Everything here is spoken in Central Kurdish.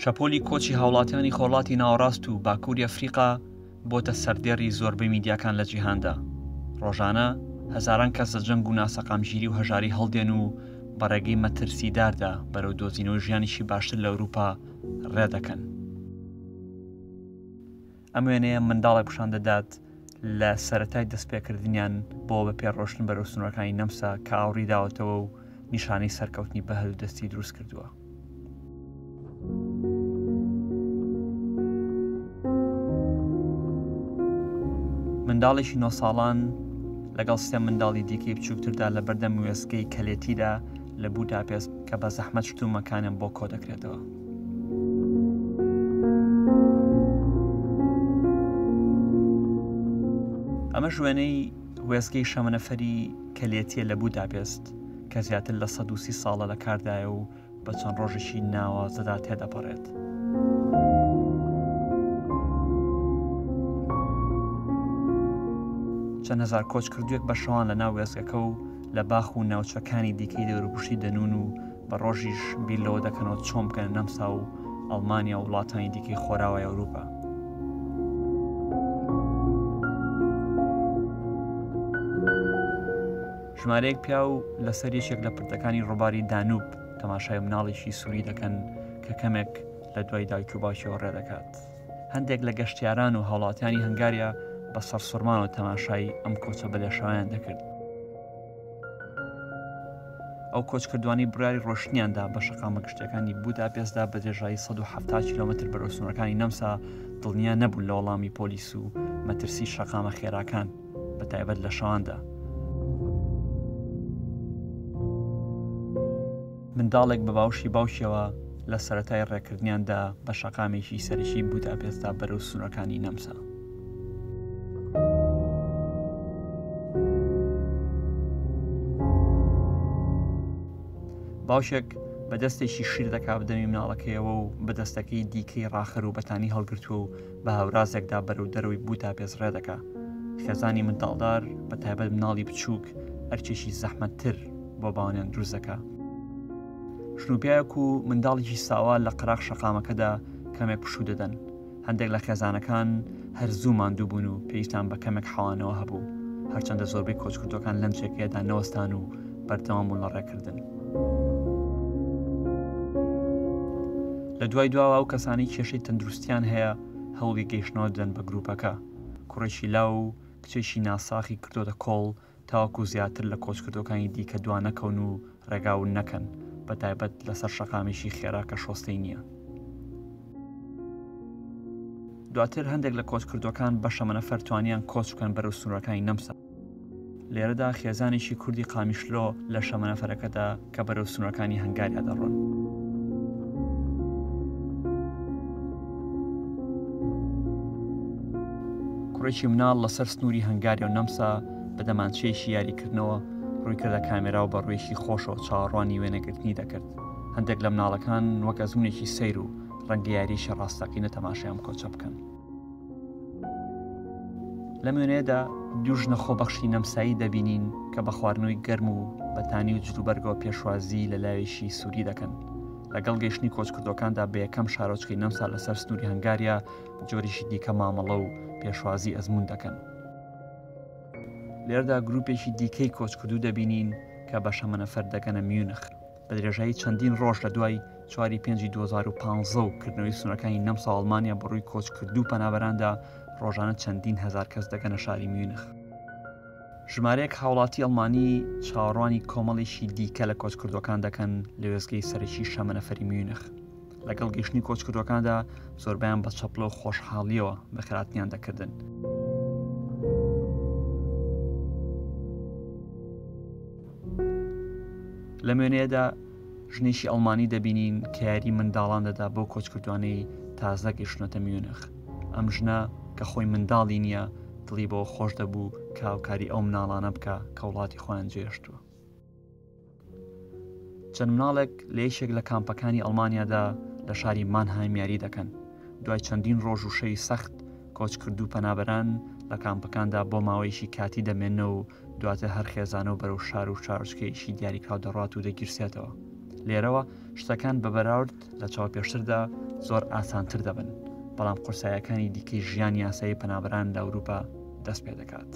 شەپۆلی کۆچی هاوڵاتیانی خۆرهەڵاتی ناوەڕاست و باکووری ئەفریقا بۆتە سەردێڕی زۆربەی میدیاکان لە جیهاندا. ڕۆژانە هەزاران کەس لە جەنگ و ناسەقامگیری و هەژاری هەڵدێن و بە ڕێگەی مەترسیداردا بەرەو دۆزینەوەی ژیانێکی باشتر لە ئەوروپا ڕێدەکەن. ئەم وێنەیە منداڵێک پیشان دەدات لە سەرەتای دەستپێکردنیان بۆ بە پێ ڕۆشتن بەرەو سنوورەکانی نەمسا کە ئاوڕی داوەتەوە و نیشانەی سەرکەوتنی بە هەردوو دەستی دروست کردووە. منداڵێکی نۆ ساڵان لەگەڵ سێ منداڵی دیکەی بچووکتردا لە بەردەم وێستگەی کەلێتیدا لە بوداپێست کە بە زەحمەت شتومەکانیان بۆ کۆ دەکرێتەوە. ئەمەش وێنەی وێستگەی شەمەنەفەری کەلێتیە لە بوداپێست کە زیاتر لە 130 ساڵە لە کاردایە و بە چەند ڕۆژێکی ناوازەدا تێدەپەڕێت. چەند هەزار کۆچکردوویەک بە شەوان لە ناو وێستگەکە و لە باخ و ناوچەکانی دیکەی دەوروپشتی دەنوون و بە ڕۆژیش بیر لەوە دەکەنەوە چۆن بگەنە نەمسا و ئەڵمانیا و وڵاتانی دیکەی خۆراوای ئەوروپا. ژمارەیەک پیاو لەسەر یەکێک لە پردەکانی ڕووباری دانوب تەماشای مناڵێکی سووری دەکەن کە کەمێک لە دوای دایک و باوکیەوە ڕێدەکات. هەندێک لە گەشتیاران و هاوڵاتیانی هەنگاریا بە سەرسوڕمانەوە تەماشای ئەم کۆچە بەلێشاویان دەکرد. ئەو کۆچکردوانی بڕیاری ڕۆشتنیاندا بە شەقامە گشتەکانی بوداپێستدا بە درێژایی 170 کیلۆمەتر بەرەو سنوورەکانی نەمسا دڵنیا نەبوون لە وەڵامی پۆلیس و مەترسی شەقامە خێراکان بە تایبەت لە شەواندا. منداڵێک بە باوشی باوکیەوە لە سەرەتای ڕێکردنیاندا بە شەقامێکی سەرەکی بوداپێستدا بەرەو سنوورەکانی نەمسا. باوکێک بە دەستێکی شیر دەکا بە دەمی مناڵەکەیەوە و بە دەستەکەی دیکەی ڕاخەر و بەتانی هەڵگرتووە و بە هەورازێکدا بەرەو دەرەوەی بوداپێست ڕێ دەکا. خێزانی منداڵدار بە تایبەت مناڵی بچووک ئەرکێکی زەحمەتتر بۆ باوانیان دروست دەکا. ژن و پیاوێک و منداڵێکی ساوا لە قەراخ شەقامەکەدا کەمێک پشوو دەدەن. هەندێک لە خێزانەکان هەر زوو ماندوو بوون و پێویستان بە کەمێک حەوانەوە هەبوو، هەرچەندە زۆربەی کۆچکردووەکان لەم جێگەیەدا نەوەستان و بەردەوام بوون لە ڕێکردن. لە دوای دواوە ئەو کەسانەی کێشەی تەندروستیان هەیە هەوڵی گەیشتنەوە دەدەن بە گروپەکە، کوڕێکی لاو و کچێکی ناساغی کردۆتە کۆڵ تاوەکو زیاتر لە کۆچکردووەکانی دیکە دوانەکەون و ڕێگا ون نەکەن، بەتایبەت لەسەر شەقامێکی خێرا کە شۆستەی نییە. دواتر هەندێک لە کۆچکردووەکان بە شەمەنەفەر توانیان کۆچ بکەن بەرەو سنوورەکانی نەمسا. لێرەدا خێزانێکی کوردی قامیشلۆ لە شەمەنەفەرەکەدا کە بەرەو سنوورەکانی هەنگاریا دەڕۆن. کوڕێکی مناڵ لەسەر سنووری هەنگاریا و نەمسا بە دەمانچەیەکی یاریکردنەوە ڕووی کردە کامێرا و بە ڕوویەکی خۆشەوە چاوەڕوانی وێنەگرتنی دەکرد. هەندێک لە مناڵەکان وەک ئەزمونێکی سەیر و ڕەنگە یارییەکی ڕاستەقینە تەماشای ئەم کۆچە بکەن. لەم وێنەیەدا دوو ژنە خۆبەخشی نەمسایی دەبینین کە بە خواردنەوەی گەرم و بەتانی و جلوبەرگەوە پێشوازی لە لاوێکی سووری دەکەن. لەگەڵ گەیشتنی کۆچکردووەکاندا بە یەکەم شارۆچکەی نەمسا لەسەر سنووری هەنگاریا جۆرێکی دیکە مامەڵە و پێشوازی ئەزموون دەکەن. لێرەدا گروپێکی دیکەی کۆچکردوو دەبینین کە بە شەمەنەفەر دەگەنە میونخ. بە درێژایی چەندین ڕۆژ لە دوای چواری پێنجی 2015 و کردنەوەی سنوورەکانی نەمسا و ئەڵمانیا بە ڕووی کۆچکردوو و پەنابەراندا ڕۆژانە چەندین هەزار کەس دەگەنە شاری میونخ. ژمارەیەک هاوڵاتی ئەڵمانی چاوەڕوانی کۆمەڵێکی دیکە لە کۆچکردووەکان دەکەن لە وێستگەی سەرەکی شەمەنەفەری میونخ. لەگەڵ گەیشتنی کۆچکردووەکاندا زۆربەیان بە چەپڵە و خۆشحاڵیەوە بەخێرهاتنیان دەکردن. لەم وێنەیەدا ژنێکی ئەڵمانی دەبینین کە یاری منداڵان دەدا بۆ کۆچکردوانەی تازە گەیشتونەتە میونخ. ئەم ژنە کە خۆی منداڵی نییە دڵی بەوە خۆش دەبوو کە هاوکاری ئەو مناڵانە بکە کە وڵاتی خۆیان جێهێشتووە. چەند مناڵێک لە یەکێک لە کامپەکانی ئەڵمانیادا لە شاری مانهایم یاری دەکەن. دوای چەندین ڕۆژ و شەوی سەخت کۆچکردوو پەنابەران لە کامپەکاندا بۆ ماوەیەکی کاتی دەمێنەوە و دواتر هەر خێزانە و بەرەو شار و شارۆچکەیەکی دیاریکراو دەڕات و دەگیرسێتەوە. لێرەوە شتەکان بە بەراورد لە چاو پێشتردا زۆر ئاسانتر دەبن، بەڵام قورسایەکانی دیکەی ژیانی یاسایی پەنابەران لە ئەوروپا دەست پێ دەکات.